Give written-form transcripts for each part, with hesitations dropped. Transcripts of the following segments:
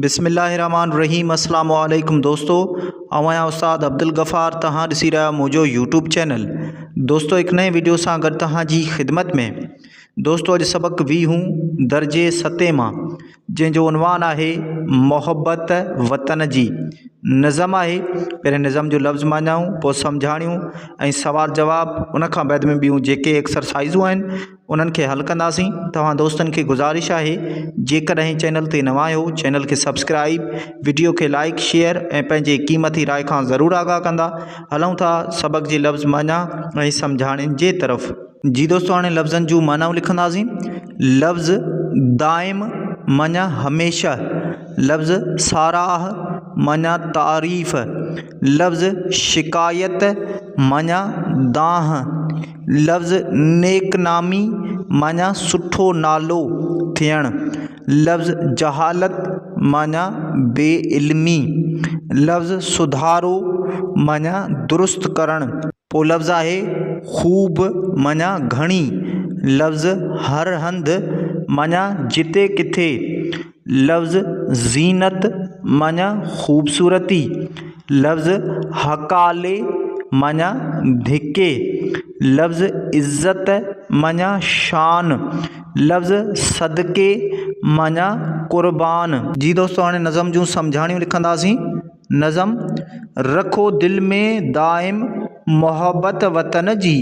بسم الله الرحمن الرحيم اسلام عليڪم دوستو آئون آهيان استاد عبدالغفار توهان ڏسي رهيا آهيو منهنجو يوٽيوب چينل دوستو هڪ نئين وڊيو سان گڏ توهان جي خدمت ۾ دوستو اڄ سبق ويهون درجي ستين مان جنهن جو عنوان آهي محبت وطن جي نظم آهي پهرين نظم جو لفظ معنائون پوء سمجهاڻيون ۽ سوال جواب ان کان بعد ۾ ٻيون جيڪي ايڪسرسائزون آهن انهن کي حل ڪنداسين توهان دوستن کي گذارش آهي جيڪڏهن چينل تي نوان آهيو چينل کي سبسڪرائب وڊيو کي لائڪ شيئر ۽ پنهنجي قيمتي راء کان ضرور آگاهه ڪندا هلون ٿا سبق جي لفظ معنيٰ ۽ سمجهاڻين جي طرف. جي دوستو هاڻي لفظن جون معنائون لکنداسين لفظ دائم معنيٰ هميشه لفظ ساراهه معنيٰ تعريف لفظ شڪايت معنيٰ دانهن لفظ نيڪ نامي معنيٰ سٺو نالو ٿيڻ، لفظ جهالت معنيٰ بي علمي، لفظ سڌارو معنيٰ درست ڪرڻ. پوء لفظ آهي خوب معنيٰ گهڻي، لفظ هر هنڌ معنيٰ جتي ڪٿي، لفظ زينت معنيٰ خوبصورتي، لفظ هڪالي معنيٰ ڌڪي، لفظ عزت معنيٰ شان، لفظ صدقي معنيٰ قربان. جي دوستو هاڻي نظم جون سمجهاڻيون لکنداسين. نظم، رکو دل ۾ دائم محبت وطن جي.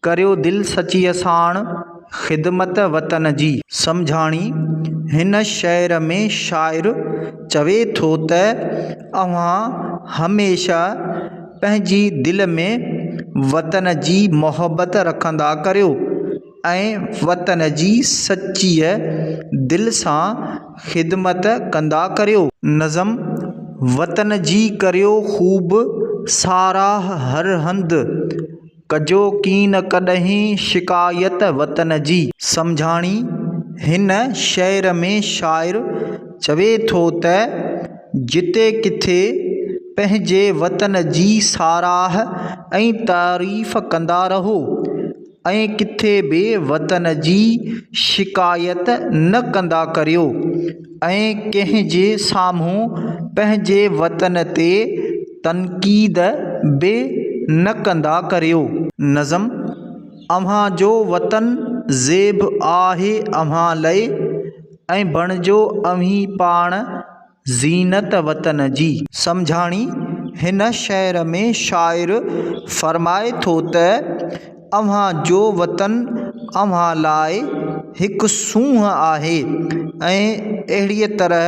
ڪريو دل سچيء ساڻ خدمت وطن جي. سمجهاڻي، هن شعر ۾ شاعر چوي ٿو ته اوهان هميشه پنهنجي دل ۾ وطن جي محبت رکندا ڪريو ۽ وطن جي سچيء دل سان خدمت ڪندا ڪريو. نظم، وطن جي ڪريو خوب ساراهه هر هنڌ. ڪجو ڪين ڪڏهين شڪايت وطن جي. سمجهاڻي، هن شعر ۾ شاعر چوي ٿو ته جتي ڪٿي پنهنجي وطن جي ساراهه ۽ تعريف ڪندا رهو ۽ ڪٿي به وطن جي شڪايت نه ڪندا ڪريو ۽ ڪنهن جي سامهون پنهنجي وطن تي تنقيد به نه ڪندا ڪريو. نظم، اوهان جو وطن زيب آهي اوهان لئي ۽ بڻجو اوهين پاڻ زينت وطن جي. سمجهاڻي، هن شعر ۾ شاعر فرمائي ٿو ته اوهان جو وطن اوهان لاء هڪ سونهن آهي ۽ اهڙيء طرح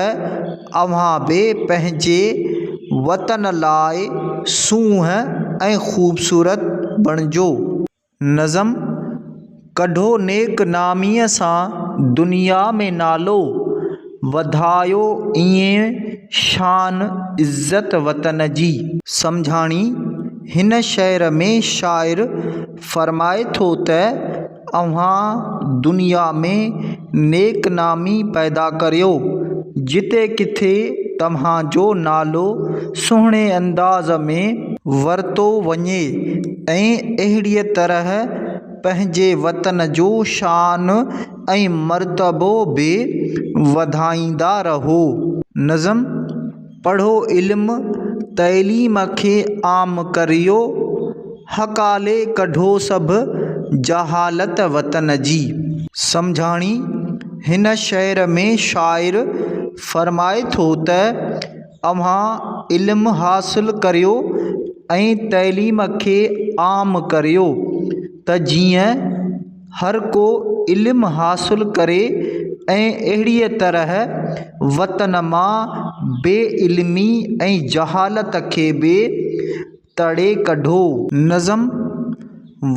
اوهان به پنهنجي وطن لاء سونهن ۽ خوبصورت بڻجو. نظم، ڪڍو نيڪ ناميء سان دنيا ۾ نالو، وڌايو ائين شان عزت وطن جي. سمجهاڻي، هن شعر ۾ شاعر فرمائي ٿو ته اوهان دنيا ۾ نيڪ نامي پيدا ڪريو، جتي ڪٿي توهان جو نالو سهڻي انداز ۾ ورتو وڃي ۽ اهڙيء طرح پنهنجي وطن جو شان ۽ مرتبو به وڌائيندا رهو. نظم، پڙهو علم تعليم کي عام ڪريو، هڪالي ڪڍو سڀ جهالت وطن جي. سمجهاڻي، هن شعر ۾ شاعر فرمائي ٿو ته اوهان علم حاصل ڪريو ۽ تعليم کي عام ڪريو ته جيئن هر ڪو علم حاصل ڪري ۽ اهڙيء طرح وطن مان بي علمي ۽ جهالت کي به تڙي ڪڍو. نظم،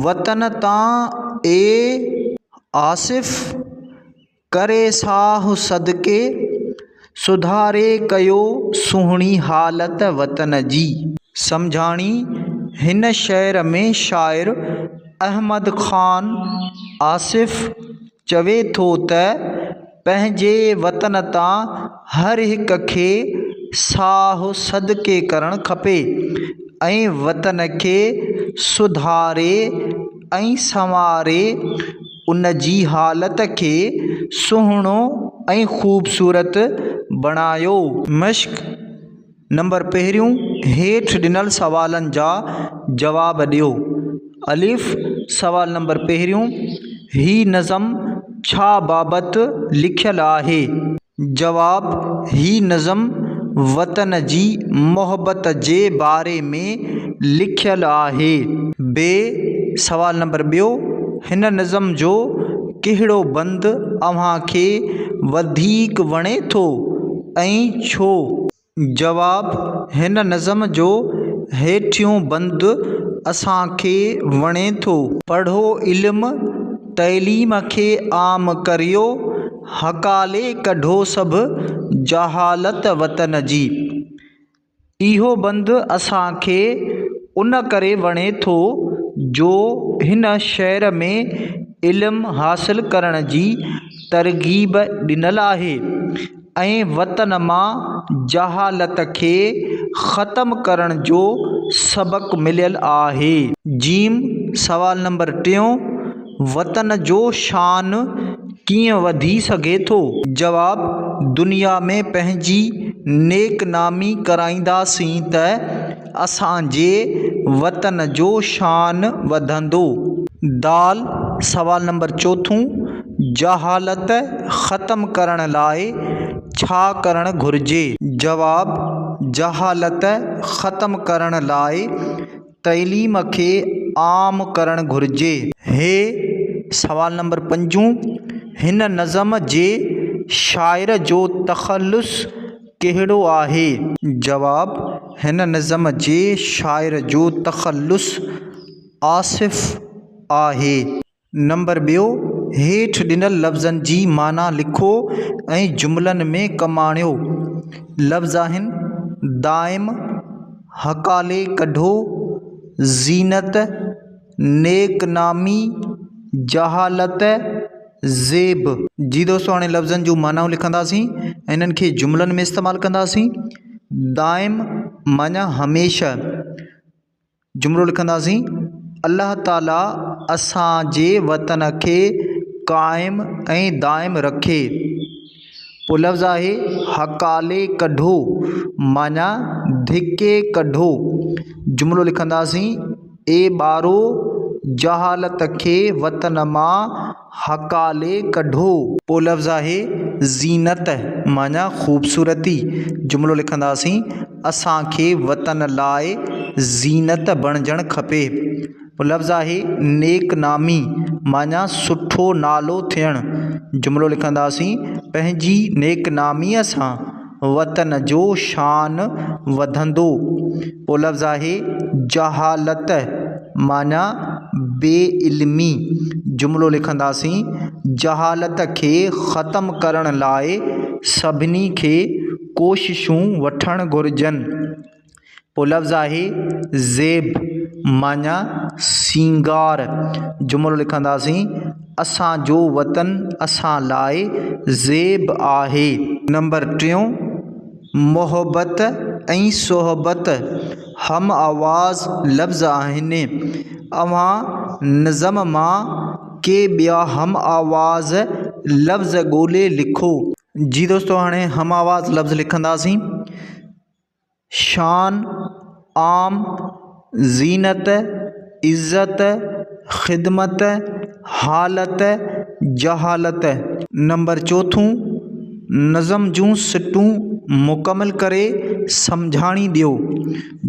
وطن تان اي آصف! ڪري ساهه صدقي، سڌاري ڪيو سهڻي حالت وطن جي. سمجهاڻي، هن شعر ۾ شاعر احمد خان آصف چوي ٿو ته پنهنجي وطن تان هر هڪ کي ساهه صدقي ڪرڻ کپي ۽ وطن کي سڌاري ۽ سنواري ان جي حالت کي سهڻو ۽ خوبصورت بڻايو. مشق نمبر پهريون، هيٺ ڏنل سوالن جا جواب ڏيو. الف، سوال نمبر پهريون، هي نظم ڇا بابت لکيل آهي؟ جواب، هي نظم وطن جي محبت جي باري ۾ لکيل آهي. ب، سوال نمبر ٻيو، هن نظم جو ڪهڙو بند اوهان کي وڌيڪ وڻي ٿو ۽ ڇو؟ جواب، هن نظم جو هيٺيون بند اسان کي وڻي ٿو. پڙهو علم تعليم کي عام ڪريو، هڪالي ڪڍو سڀ جهالت وطن جي. اهو بند اسان کي ان ڪري وڻي ٿو جو هن شعر ۾ علم حاصل ڪرڻ جي ترغيب ڏنل آهي ۽ وطن مان جهالت کي ختم ڪرڻ جو سبق مليل آهي. جيم، سوال نمبر ٽيون، وطن جو شان ڪيئن وڌي سگهي ٿو؟ جواب، دنيا ۾ پنهنجي نيڪ نامي ڪرائينداسين ته اسان جي وطن جو شان وڌندو. دال، سوال نمبر چوٿون، جهالت ختم ڪرڻ لاء ڇا ڪرڻ گهرجي؟ جواب، جهالت ختم ڪرڻ لاء تعليم کي عام ڪرڻ گهرجي. هي، سوال نمبر پنجون، هن نظم جي شاعر جو تخلص ڪهڙو آهي؟ جواب، هن نظم جي شاعر جو تخلص آصف آهي. نمبر ٻيو، هيٺ ڏنل لفظن جي معنيٰ لکو ۽ جملن ۾ ڪم آڻيو. لفظ آهن، دائم، هڪالي ڪڍو، زينت، نيڪ نامي، جهالت، زيب. جي دوستو هاڻي لفظن جون معنائون لکنداسين ۽ انهن کي جملن ۾ استعمال ڪنداسين. دائم معنيٰ هميشه. جملو لکنداسين، الله تعاليٰ اسان جي وطن کي قائم ۽ دائم رکي. پوء لفظ آهي هڪالي ڪڍو معنيٰ ڌڪي ڪڍو. جملو لکنداسين، اي ٻارو جهالت کي وطن مان هڪالي ڪڍو. پوء لفظ آهي زينت معنيٰ خوبصورتي. جملو لکنداسين، اسان کي وطن لاء زينت بڻجڻ کپي. پوء لفظ آهي نيڪ نامي معنيٰ سٺو نالو ٿيڻ. جملو لکنداسين، پنهنجي نيڪ ناميء سان وطن جو شان وڌندو. پوء لفظ آهي جهالت معنيٰ بي علمي. جملو لکنداسين، جهالت کي ختم ڪرڻ لاء سڀني کي ڪوششون وٺڻ گهرجن. پوء لفظ آهي زيب معنيٰ سينگار. جملو لکنداسين، اسان جو وطن اسان لاء زيب آهي. نمبر ٽيون، محبت ۽ صحبت هم آواز لفظ آهن. اوهان نظم مان ڪي ٻيا هم آواز لفظ ڳولي لکو. جي دوستو هاڻي هم آواز لفظ لکنداسين. شان، عام، زينت، عزت، خدمت، حالت، جهالت. نمبر چوٿون، نظم جون سٽون مڪمل ڪري سمجهاڻي ڏيو.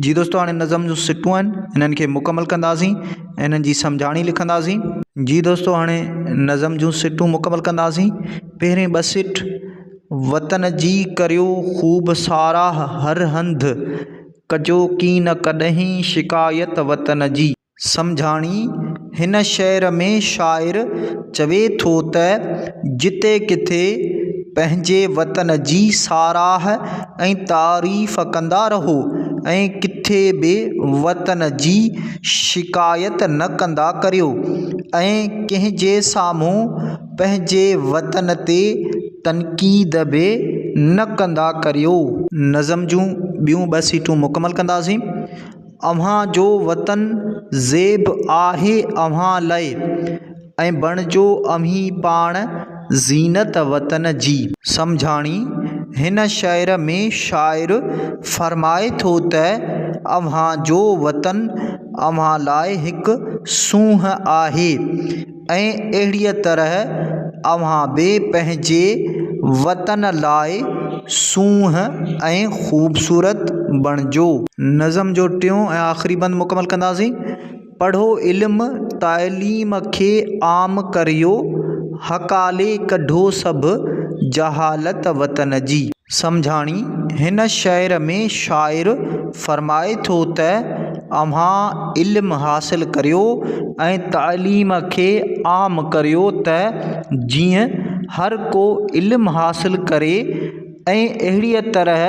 جي دوستو هاڻي نظم جون سٽون آهن انهن کي مڪمل ڪنداسين ۽ انهن جي سمجهاڻي لکنداسين. جي دوستو هاڻي نظم جون سٽون مڪمل ڪنداسين. پهرين ٻه سٽ. وطن جي ڪريو خوب ساراهه هر هنڌ، ڪجو ڪين ڪڏهين شڪايت وطن جي. سمجهاڻي، هن شعر ۾ شاعر چوي ٿو ته جتي ڪٿي پنهنجي وطن جي ساراهه ۽ تعريف ڪندا رهو ۽ ڪٿي به وطن جي شڪايت نه ڪندا ڪريو ۽ ڪنهن جي سامهون پنهنجي وطن تي تنقيد به نه ڪندا ڪريو. نظم جون ٻيون ٻه سٽون مڪمل ڪنداسين. اوهان جو وطن زيب آهي اوهان لئه ۽ بڻجو اوهين پاڻ زينت وطن جي. سمجهاڻي، هن شعر ۾ شاعر فرمائي ٿو ته اوهان جو وطن اوهان لاء هڪ سونهن آهي ۽ اهڙيء طرح اوهان به پنهنجي وطن لاء سونهن ۽ خوبصورت بڻجو. نظم جو ٽيون ۽ آخري بند مڪمل ڪنداسين. پڙهو علم تعليم کي عام ڪريو، هڪالي ڪڍو سڀ جهالت وطن جي. سمجهاڻي، هن شعر ۾ شاعر فرمائي ٿو ته اوهان علم حاصل ڪريو ۽ تعليم کي عام ڪريو ته جيئن هر ڪو علم حاصل ڪري ۽ اهڙيء طرح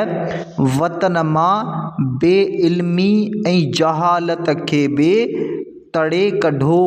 وطن مان بي علمي ۽ جهالت کي به تڙي ڪڍو.